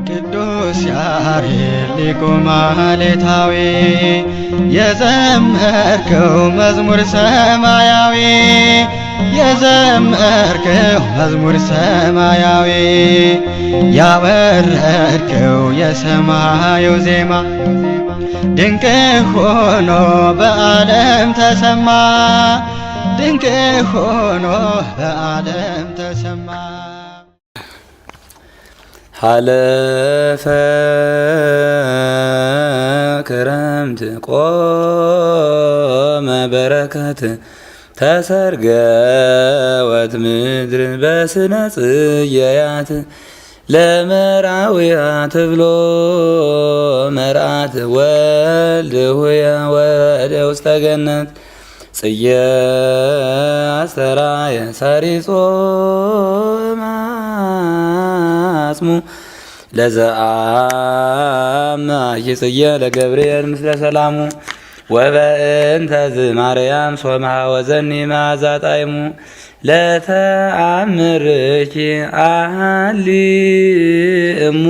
ቅዱስ ያሬድ ሊቁ ማሕሌታዊ፣ የዘመርከው መዝሙር ሰማያዊ፣ የዘመርከው መዝሙር ሰማያዊ፣ ያወረድከው የሰማዩ ዜማ ድንቅ ሆኖ በዓለም ተሰማ፣ ድንቅ ሆኖ በዓለም ተሰማ። ሀለፈ ክረምት ቆመ በረከት ተሰርገወት ምድር በስነ ጽየያት ለመራዊያ ትብሎ መርአት ወልድ ሁያ ወረደ ውስተ ገነት ጽየ አስተራየ ሰሪጾ ማጽሙ ለዘአማ ጽየ ለገብርኤል ምስለ ሰላሙ ወበእንተዝ ማርያም ሶምሃ ወዘኒ መዓዛ ጣዕሙ ለተአምርኪ አሃሊ እሙ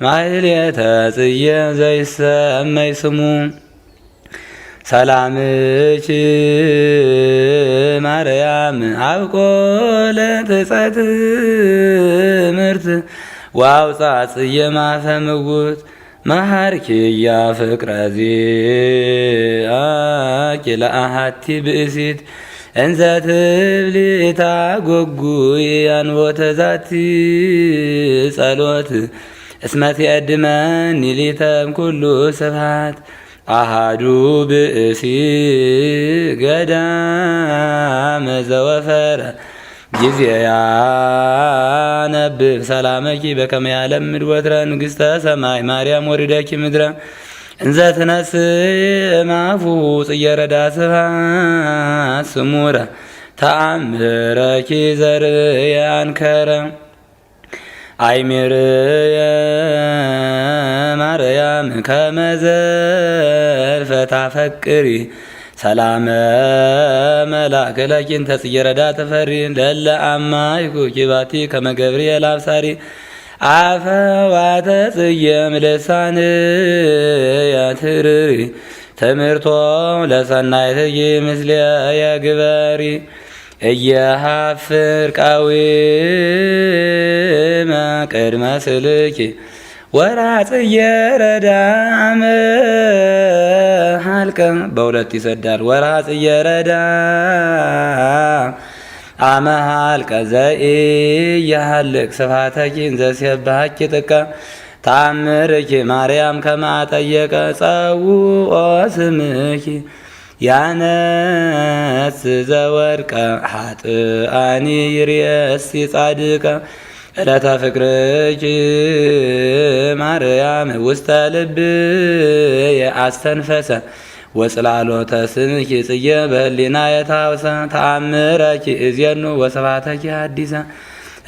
ማሕሌተ ጽየ ዘይሰመይ ስሙ። ሰላምኪ ማርያም አብቆለ ትጸት ምርት ዋውፃ ጽየ ማፈ ምውት መሃርኪያ ፍቅረ ዚአኪ ለአሃቲ ብእሲት እንዘ ትብሊ ታጐጉይ አንቦተ ዛቲ ጸሎት እስመ ትየድመኒ ሊተም ኩሉ ስብሐት። አሃዱ ብእሲ ገዳመ ዘወፈረ ጊዜ ያነብብ ሰላመኪ በከመ ያለምድ ወትረ ንግሥተ ሰማይ ማርያም ወሪደኪ ምድረ እንዘ ትነስእ እማፉ ጽየረዳ ስብሐት ስሙረ ተአምረኪ ዘርእየ አንከረ። አይሚርየ ማርያም ከመዘልፈ ታፈቅሪ ሰላመ መላክ ለኪ እንተ ጽጌረዳ ተፈሪ ለለ አማይኩ ኪባቲ ከመ ገብርኤል አብሳሪ አፈዋተ ጽጌ ምልሳን ያትርሪ ትምህርቶ ለሰናይትኪ ምስለ የግበሪ እየሃፍር ቃዊመ ቅድመ ስልኪ ወራ ጽጌረዳ አመሃልቀ በሁለት ይሰዳል። ወራ ጽጌረዳ አመሃልቀ ዘኢያሃልቅ ስብሐተኪ እንዘ ሲባሃኪ ጥቀ ታምርኪ ማርያም ከማጠየቀ ጸውኦ ስምኪ ያነስ ዘወድቀ ኃጥአኒ ይርየሲ ጻድቀ። ዕለተ ፍቅርኪ ማርያም ውስተ ልብ የአስተንፈሰ ወጽላሎተ ስምኪ ጽጌ በህሊና የታውሰ ተአምረኪ እዜኑ ወስብሐተኪ አዲሰ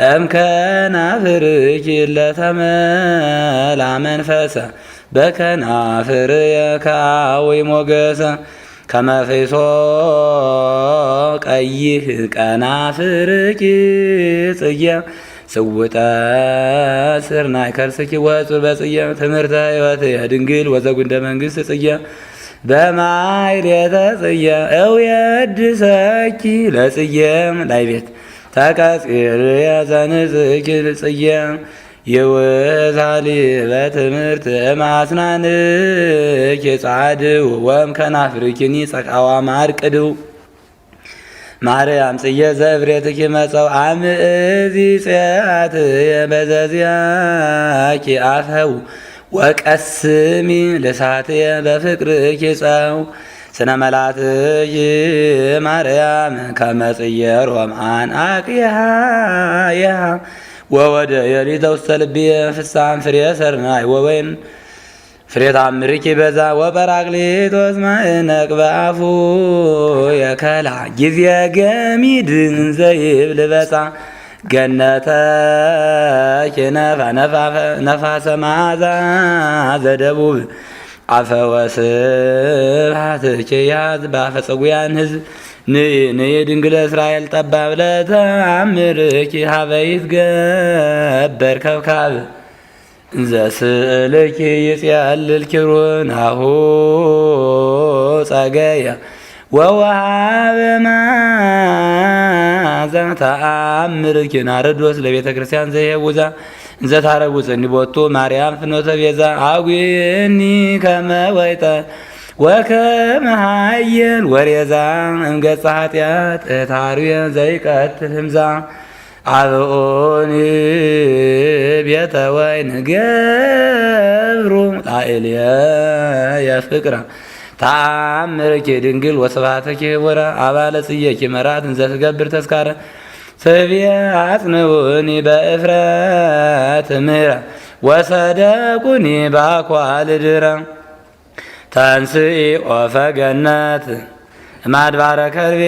እምከናፍርኪ ለተመላ መንፈሰ በከናፍርየ ከአዊ ሞገሰ ከመፌሶ ቀይህ ቀናፍርኪ ጽጌ ስውጠ ስርናይ ከርስኪ ወፁር በጽጌ ትምህርተ ሕይወት ድንግል ወዘጉንደ መንግስት ጽጌ በማይሌተ ጽጌ እውየድሰኪ ለጽጌ ላይ ቤት ተቀጺርየ ዘንጽኪ ጽጌ ይውዛሊ በትምህርት እማስናንኪ ጻድው ወም ከናፍርኪኒ ጸቃዋ ማር ቅድው። ማርያም ጽጌ ዘእብሬትኪ መጸው አምእዚ ጽያት በዘዚያኪ አፈው ወቀስሚ ልሳትየ በፍቅርኪ ጸው ስነ መላትኪ ማርያም ከመጽየ ሮምአን አቅያሃ ወወደ የሊተ ውስተ ልብየ ፍስሐን ፍሬ ሰርናይ ወወይን ፍሬ ታምርኪ በዛ ወጰራቅሊጦስ ማእነቅ በአፉ የከላ ጊዜ ገሚድን ዘይብል በፃ ገነተ ኪነፋ ነፋሰ መዓዛ ዘደቡብ አፈ ወስብሐት ኪያዝ በአፈ ጽጉያን ህዝብ ንኢ ንኢ ድንግለ እስራኤል ጠባብ ለተአምርኪ ሀበ ይትገበር ከብካብ። እንዘ ስእልኪ ይጽያልል ኪሩብ ናሁ ጸገየ ወወሃበ መዓዛ ተአምርኪ ናርዶስ ለቤተ ክርስቲያን ዘየውዛ እንዘ ታረጉጽኒ ቦቱ ማርያም ፍኖተ ቤዛ አጉኒ ከመ ወይጠ ወከመ ኃየል ወሬዛ እምገጸ ኃጢአት እታርየ ዘይቀትል ህምዛ አብኦኒ ቤተ ወይን ገብሩ ላዕሌየ የፍቅረ ተአምርኪ ድንግል ወስብሐትኪ ህቡረ አባለ ጽየኪ መራት እንዘ ትገብር ተስካረ ስብየ አጽንዑኒ በእፍረት ምሕረ ወሰደቁኒ በአኳል ድረ ተንስኢ ኦፈ ገነት እማድባረ ከርቤ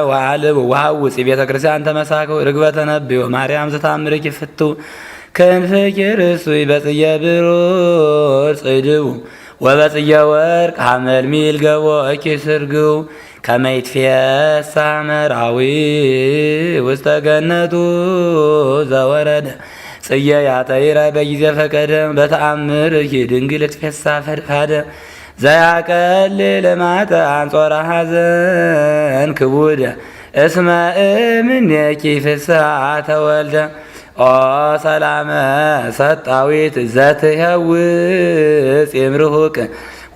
ወዓልብ ወሐውፂ ቤተ ክርስቲያን ተመሳክው ርግበ ተነብዮ ማርያም ዘታምርኪ ፍቱ ክንፍኪ ርሱይ በጽየ ብሩር ጽድቡ ወበጽየ ወርቅ ሐመልሚል ገቦኪ ስርግው ከመ ይትፌሳ መራዊ ውስተ ገነቱ ዘወረደ ጽየ ያጠይረ በጊዜ ፈቀደ በተአምርኪ ድንግል ትፌሳ ፈድፋደ ዘያቀልል ማተ አንጾረ ሐዘን ክቡደ እስመ እምኔኪ ፍስሐ ተወልደ ኦ ሰላመ ሰጣዊት ዘትሄውፅ የምርሁቅ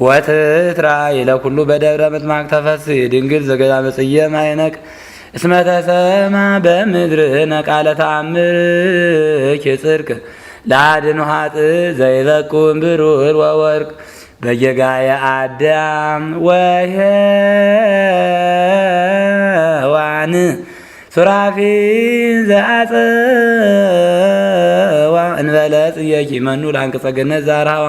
ወትትራይ ለኩሉ በደብረ ምጥማቅ ተፈሥሒ ድንግል ዘገዳመ ጽየ ማይነቅ እስመ ተሰማ በምድርነ ቃለ ተአምርኪ ጽድቅ ለአድኅኖ ኃጥእ ዘይበቁም ብሩር ወወርቅ በጌጋየ አዳም ወሔዋን ሱራፊን ዘአጽዋ እንበለ ጽየኪ መኑ ለአንቅጸ ገነት ዛርሃዋ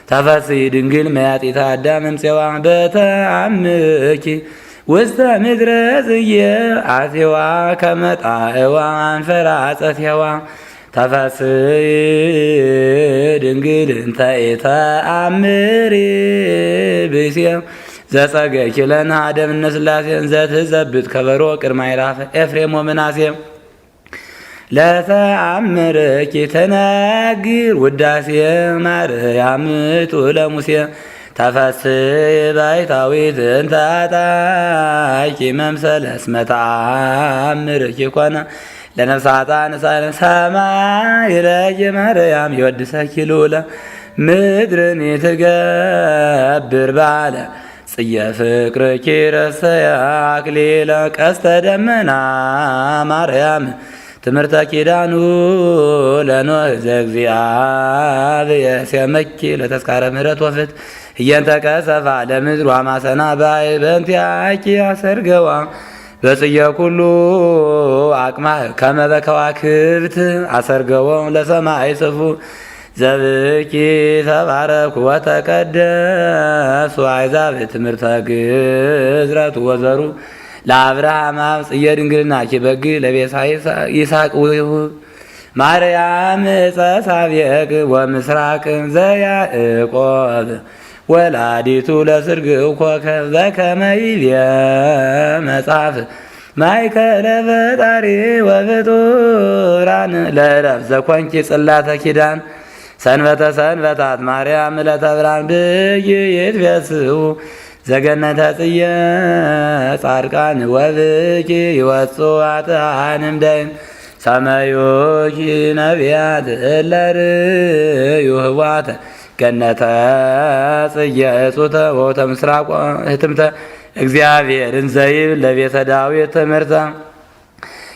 ተፈሥሒ ድንግል መያጢተ አዳም እምፄዋ በተአምኪ ውስተ ምድረ ጽየ አቴዋ ከመጣእዋ አንፈራጸቴዋ ተፈሥሒ ድንግል እንተ ኢተአምሪ ብእሴ ዘጸገኪ ለነ አደም እምነ ሥላሴ እንዘ ትዘብጥ ከበሮ ቅድመ አዕላፈ ኤፍሬም ወምናሴ ለተአምርኪ ተናግር ውዳሴ ማርያም ለሙሴ ተፈሥሒ ባሕታዊት እንተ አጣኪ መምሰለ እስመ ተአምርኪ ኮነ ለነፍሰ ኃጥአን ሰማይ ለኪ ማርያም ይወድሰኪ ልዑለ ምድርን ትገብር ባለ ጽየ ፍቅርኪ ረሰያ አክሊለ ቀስተ ደመና ማርያም ትምህርተ ኪዳኑ ለኖህ ዘእግዚአብሔር ሲያመኪ ለተስካረ ምሕረት ወፍት እየንተ ቀሰፋ ለምድር ዋማሰና ባይ በእንቲአኪ አሰርገዋ በጽየ ኩሉ አቅማህ ከመ በከዋክብት አሰርገዎ ለሰማይ ጽፉ ዘብኪ ተባረኩ ወተቀደሱ አሕዛብ ትምህርተ ግዝረቱ ወዘሩ ለአብርሃም አብ ጽየ ድንግልናኪ በግ ለቤሳ ይስሐቅ ውሁብ ማርያም ዕፀ ሳቤቅ ወምስራቅ ዘያዕቆብ ወላዲቱ ለስርግው ኮከብ ዘከመ ይቤ መጽሐፍ ማእከለ ፈጣሪ ወፍጡራን ለዕረፍ ዘኮንኪ ጽላተ ኪዳን ሰንበተ ሰንበታት ማርያም ዕለተ ብርሃን ብይ ይትፌስሑ ዘገነተ ጽየ ጻድቃን ወብኪ ይወፁ ኃጥኣን እምደይን ሰመዩኪ ነቢያት እለ ርእዩ ህዋተ ገነተ ጽየ እጹተ ወውተ ምስራቅ ህትምተ እግዚአብሔር እንዘይብል ለቤተ ዳዊት ትምህርተ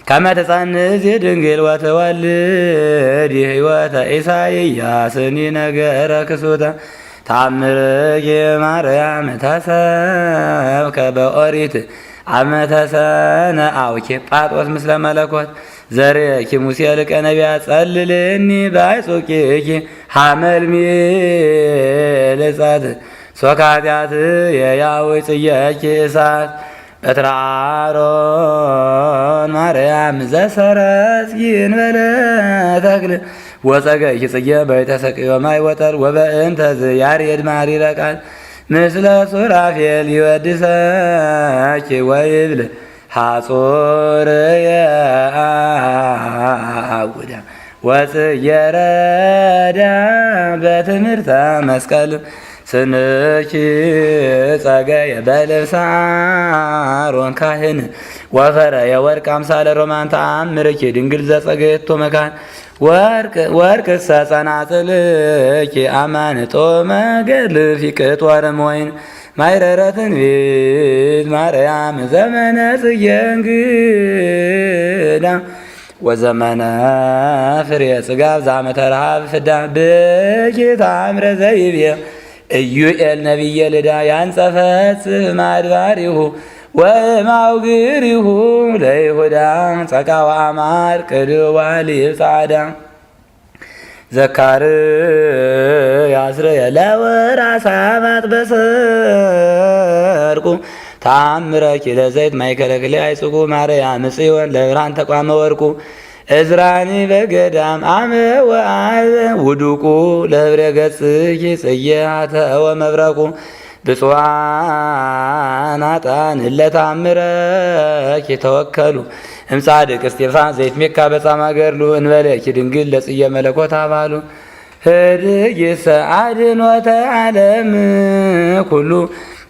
ከመ ትጸንስ ድንግል ወትወልድ ሕይወተ ኢሳይያስኒ ነገረ ክሱተ ታምርኪ ማርያም ተሰብከ በኦሪት አመ ተሰነአውኪ ጳጦስ ምስለ መለኮት ዘርእኪ ሙሴ ሊቀ ነቢያት ጸልልኒ ባይጹቂኪ ሐመልሚል እጸት ሶከ ኃጢአት የያዊ ጽየኪ እሳት በትረ አሮን ማርያም ዘሰረጽኪ እንበለ ተክል ወጸገይኪ ጽጌ በይተሰቅዮ ማይ ወጠር ወበእንተ ያሬድ ማሪረ ቃል ምስለ ሱራፌል ይወድሰኪ ወይብል ሐጹር የአውዳ ወጽጌረዳ በትምህርተ መስቀል ስንኪ ጸገየ በልብሰ አሮን ካህን ወፈረ የወርቅ አምሳለ ሮማን ተአምርኪ ድንግል ዘጸገየቶ መካን ወርቅ ሰጸናጽልኪ አማን ጦመ ገድል ፊቅጦርም ወይን ማይረረ ትንቢት ማርያም ዘመነ ጽጌ እንግዳ ወዘመነ ፍሬ ጽጋብ ዛመተ ረሃብ ፍዳ ብኪ ተአምረ ዘይቤ ኢዩኤል ነቢየ ልዳ ያንጸፈጽፍ ማድባሪሁ ወማውግሪሁ ለይሁዳ ጸቃ ወአማር ቅድዋ ሊብ ጻዕዳ ዘካር ያስረየ ለወራ ሳባት በሰርቁ ተአምረኪ ለዘይት ማይከለክሌ አይጽቁ ማርያም ጽዮን ለብርሃን ተቋመ ወርቁ እዝራኒ በገዳም አመ ወአበ ውዱቁ ለህብረ ገጽኪ ጽጌሃተ ወመብረቁ ብፁዓን ኃጥአን እለ ተአምረኪ ተወከሉ እምጻድቅ እስጢፋን ዘይትሜካ በጻማ ገድሉ እንበለኪ ድንግል ለጽየ መለኮት አባሉ ህድጊሰ አድኅኖተ ዓለም ኩሉ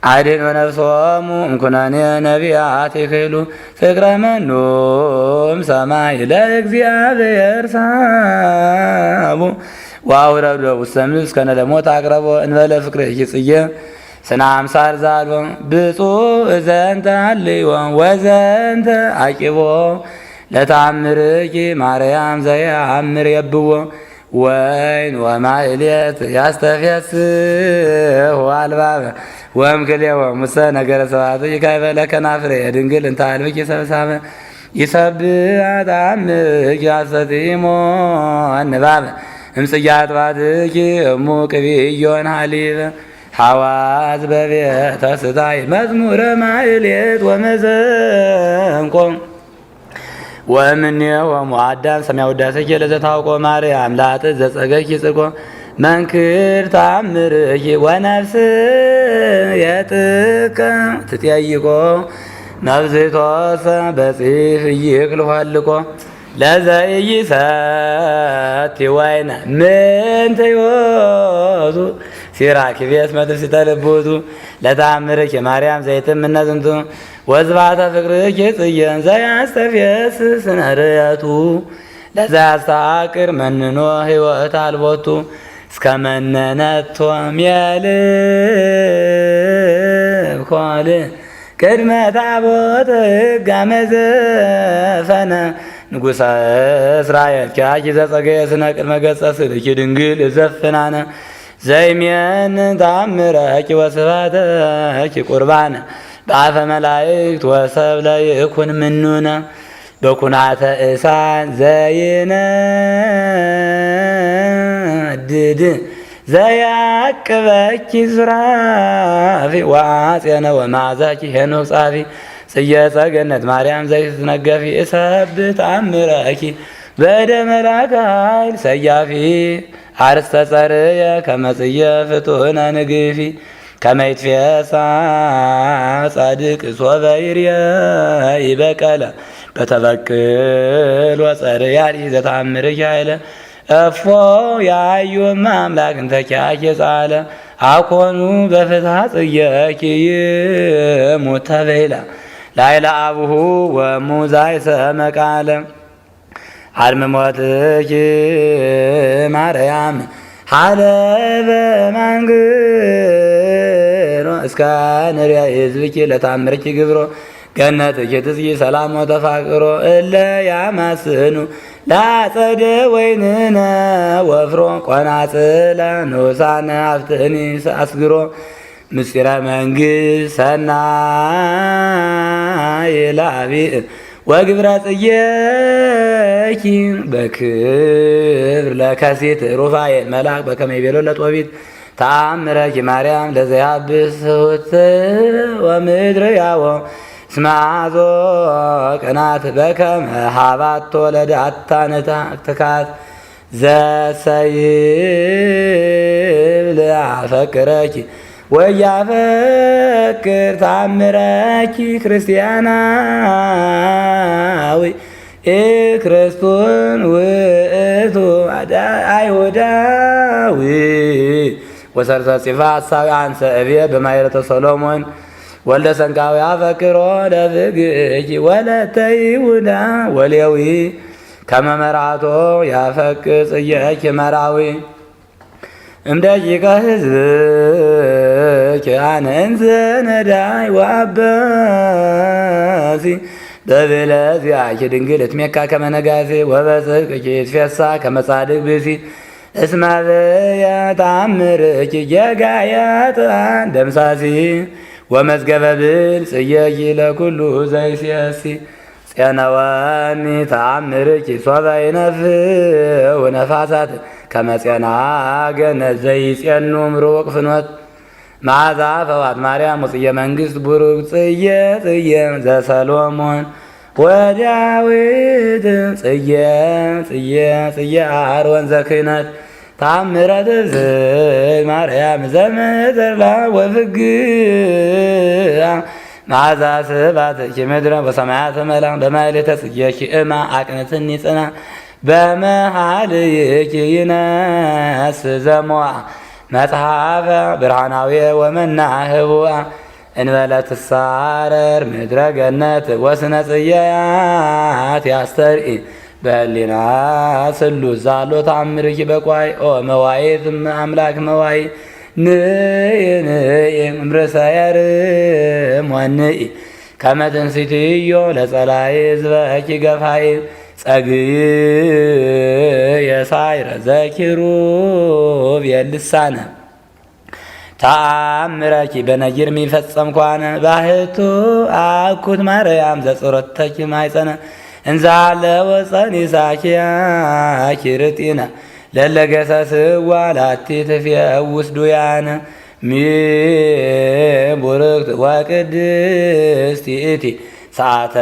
አድኅኖ ነፍሶሙ እምኩነኔ ነቢያት ይክህሉ ፍቅረ መኖም ሰማይ ለእግዚአብሔር ሳቡ ወአውረዶ ውስተ ምድር እስከ ለሞት አቅረቦ እንበለ ፍቅርኪ ጽጌ ስነ አምሳል ዛልቦ ብፁዕ ዘንተ ሀልዮ ወዘንተ አቂቦ ለተአምርኪ ማርያም ዘየአምር የብዎ ወይን ወማህሌት ያስተፌስሕ አልባበ ወእምክልኤ ሙሰ ነገረ ስብሐት ይካይበ ለከናፍሬ ድንግል እንተ አልብኪ ሰብሳበ ይሰብሐ ተአምርኪ አሰቲሞ አንባበ እምጽጌ አጥባትኪ እሙ ቅብዮን ሀሊበ ሐዋዝ በቤተ ስታይ መዝሙረ ማህሌት ወመሰንቆ ወእምኔሆሙ አዳም ሰሚዐ ውዳሴኪ ለዘታውቆ ማርያም ላጥ ዘጸገኪ ጽድቆ መንክር ተአምርኪ ወነፍስ የጥቀ ትጠይቆ ነፍስቶሰ በጺፍ ይክል ኋልቆ ለዘኢይሰቲ ወይነ ምንተ ይወቱ ሲራክ ቤት መትርሲተ ልቡቱ ለተአምርኪ ማርያም ዘይትም እነዝንቱ ወዝባተ ፍቅርኪ ጽየን ዘያስተፌስ ስነ ርየቱ ለዘያስተአቅር መንኖ ሕይወት አልቦቱ እስከ መነነቶ ሜልብ ኮል ቅድመ ታቦት ሕግ አመዘፈነ ንጉሠ እስራኤል ኪያኪ ዘጸገየ ስነ ቅድመ ገጸ ስእልኪ ድንግል ዘፍናነ ዘይሜን ተአምረኪ ወስብሐተኪ ቁርባነ በአፈ መላእክት ወሰብ ለይኩን ምኑነ በኩናተ እሳት ዘይነድድ ዘያቅበኪ ሱራፊ ወአጼነ ወማዛኪ ሄኖክ ጻፊ ጽጌ ጸገነት ማርያም ዘይትነገፊ እሰብሕ ተአምረኪ በእደ መልአከ ኃይል ሰያፊ አርስተ ጸርየ ከመ ጽጌ ፍጡነ ንግፊ ከመ ይትፌሳ ጻድቅ ሶበ ይርአይ በቀለ በተበቅል ወጸርያሪ ዘተአምርኪ ኃይለ እፎ ያዩም አምላክ እንተ ኪያኪ ጻለ አኮኑ በፍትሐ ጽጌኪ ይሙት ተበይላ ላይለ አቡሁ ወሙዛይ ሰመቃለ አርምሞትኪ ማርያም ሀለበ ማንግሮ እስከ ንሪያ ህዝብኪ ለታምርኪ ግብሮ ገነትኪ ትስጊ ሰላም ወተፋቅሮ እለ ያማስኑ ላጸደ ወይንነ ወፍሮ ቆናጽለ ንዑሳነ አፍትእኒ አስግሮ ምስጢረ መንግሥት ሰናይ ላቢእ ወግብረ ጽጌኪ በክብር ለከሲት ሩፋኤል መልአክ በከመ ይቤሎ ለጦቢት ተአምረኪ ማርያም ለዘያብስ ትሑት ወምድር ያዎ እስመ አዞ ቅናት በከመ ሀባቶ ለዳታንታ ትካት ዘሰይብል አፈቅረኪ ወያፈቅር ታምረኪ ክርስቲያናዊ ኢክርስቶን ውእቱ አይሁዳዊ ወሰርተ ጽፋ ሐሳዊ አንሰ እቤ በማይረተ ሰሎሞን ወልደ ሰንቃዊ አፈቅሮ ለፍግእኪ ወለተ ይሁዳ ወሌዊ ከመ መርዓቶ ያፈቅር ጽየኪ መራዊ እምደቂቀ ሕዝብኪ አነ እንዘ ነዳይ ወአበሲ በብለዚአኪ ድንግል እትሜካ ከመ ነጋሲ ወበጽድቅኪ ይትፌሳ ከመ ጻድቅ ብእሲ እስመ ብየ ተአምርኪ ጌጋየ ጥኣን ደምሳሲ ወመዝገበ ብል ጽየኪ ለኩሉ ዘይሴሲ ጼነወኒ ተአምርኪ ሶበ ይነፍው ነፋሳት ከመ ጼና ገነት ዘይጼኑ ምሩቅ ፍኖት መዓዛ ፈዋት ማርያም ወጽየ መንግሥት ቡሩክ ጽየ ጽየ ዘሰሎሞን ወዳዊት ጽየ ጽየ ጽየ አሮን ዘክህነት ታምረ ትብዝል ማርያም ዘምድርላ ወፍግአ መዓዛ ስብሐትኪ ምድረ ወሰማያተ መላ በማኅሌተ ጽጌኪ እማ አቅንትኒ ጽና በመሃልይኪ ይነስ ዘሞአ መጽሐፈ ብርሃናዊ ወመና ህቡአ እንበለ ትሳረር ምድረ ገነት ወስነ ጽየያት ያስተርኢ በህሊና ስሉስ ዛሎ ተአምርኪ በቋይ ኦ መዋይት አምላክ መዋይ ንኢ ንኢ እምርእሰ የርም ወንኢ ከመ ትንሥእትዮ ለጸላኢ ዝበኪ ገፋኢ ጸግይ የሳይረ ዘኪሩብ የልሳነ ተአምረኪ በነጊር ሚፈጸምኳነ ባህቱ አኩት ማርያም ዘጽረተኪ ማይጸነ እንዛለ ወፀኒሳኪያኪ ርጢነ ለለገሰስዋ ላቲ ትፌውስ ዱያነ ሚ ቡርክት ወቅድስት ይእቲ ሰዓተ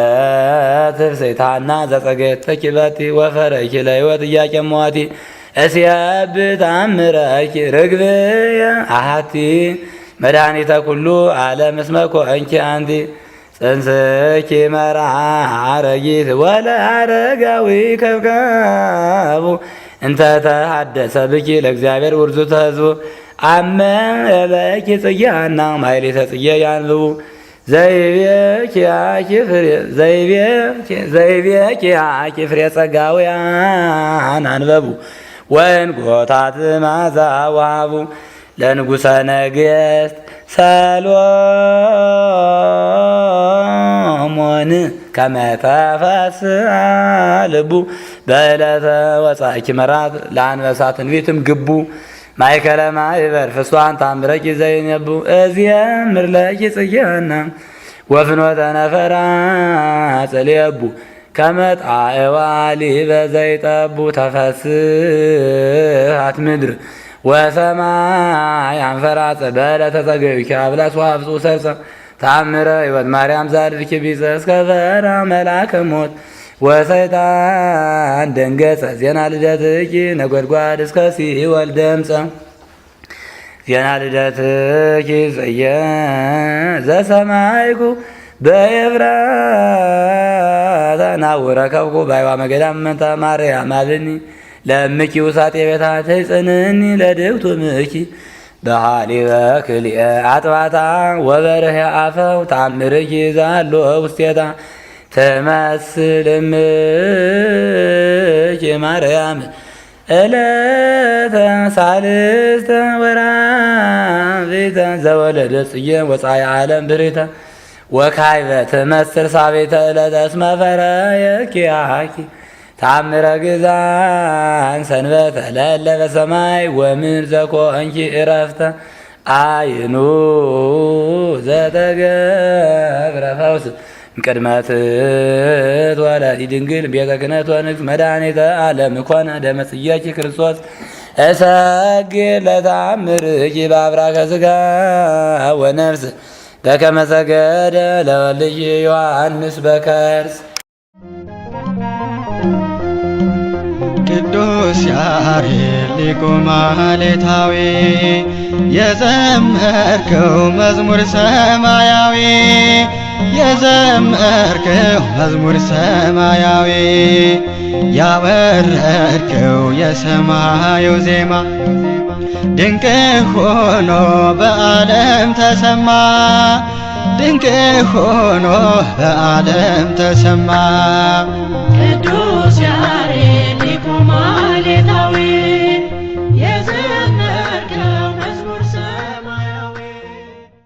ትፍሥሕታና ዘጸገየተኪ በቲ ወፈረኪ ለሕይወት ኢያቄም መዋቲ እስየብ ተአምረኪ ርግብየ አሐቲ መድኃኒተ ኩሉ ዓለም እስመ ኮንኪ አንቲ ጽንስኪ መርዓ አረጊት ወለአረጋዊ ከብካቡ እንተ ተሐደሰ ብኪ ለእግዚአብሔር ውርዙተ ሕዝቡ አመ በኪ ጽጌሃና ማኅሌተ ጽጌ ያንብቡ ዘይቤኪ ፍሬ ጸጋውያን አንበቡ ወእንጎታት መዓዛ ወሃቡ ለንጉሠ ነገሥት ሰሎሞን ከመ ተፈስሐ ልቡ በዕለተ ወጻእኪ መራት ለአንበሳ ትንቢትም ግቡ ማእከለ ማኅበር ፍስዋን ታምረኪ ዘይነቡ እዝየምር ለኪ ጽጌሃና ወፍኖተ ነፈራ ጽልየቡ ከመ ጣዕዋሊ በዘይጠቡ ተፈስሐት ምድር ወሰማይ አንፈራጸ በዕለተ ጸገዩኪ አብላስ ወአብጽሑ ሰርጸ ተአምረ ሕይወት ማርያም ዛልፍኪ ቢጸ እስከ ፈራ መልአከ ሞት ወሰይጣን ደንገጸ ዜና ልደትኪ ነጎድጓድ እስከ ሲኦል ደምፀ ዜና ልደትኪ ጽየ ዘሰማይኩ በኤፍራታ ናውረከብኩ ባይዋ መገዳም መንታ ማርያም አብኒ ለምኪ ውሳጤ ቤታ ተይጽንኒ ለድብቱ ምኪ በሃሊበ ክልኤ አጥባታ ወበርህ አፈው ተአምርኪ ዛሎ ውስቴታ ትመስል እምኪ ማርያም ዕለተ ሳልስተ ወራቤተ ዘወለደ ጽጌ ወፃኢ ዓለም ብሬተ ወካይበ ትመስል ሳቤተ ዕለተ እስመ ፈረየኪያኪ ተአምረ ግዛን ሰንበተ ለእለ በሰማይ ወምድር ዘኮንኪ ዕረፍተ አይኑ ዘተገብረ ፈውስ እምቅድመ ትትወለዲ ድንግል ቤተ ክህነት ወንግሥት መድኃኒተ ዓለም ኮነ ደመ ጽጌኪ ክርስቶስ እሰግድ ለተአምርኪ በአብራከ ሥጋ ወነፍስ በከመ ሰገደ ለወልድኪ ዮሐንስ በከርስ። ቅዱስ ያሬድ ሊቁ ማሕሌታዊ የዘመርከው መዝሙር ሰማያዊ የዘመርከው መዝሙር ሰማያዊ ያወረድከው የሰማዩ ዜማ ድንቅ ሆኖ በዓለም ተሰማ፣ ድንቅ ሆኖ በዓለም ተሰማ። ቅዱስ።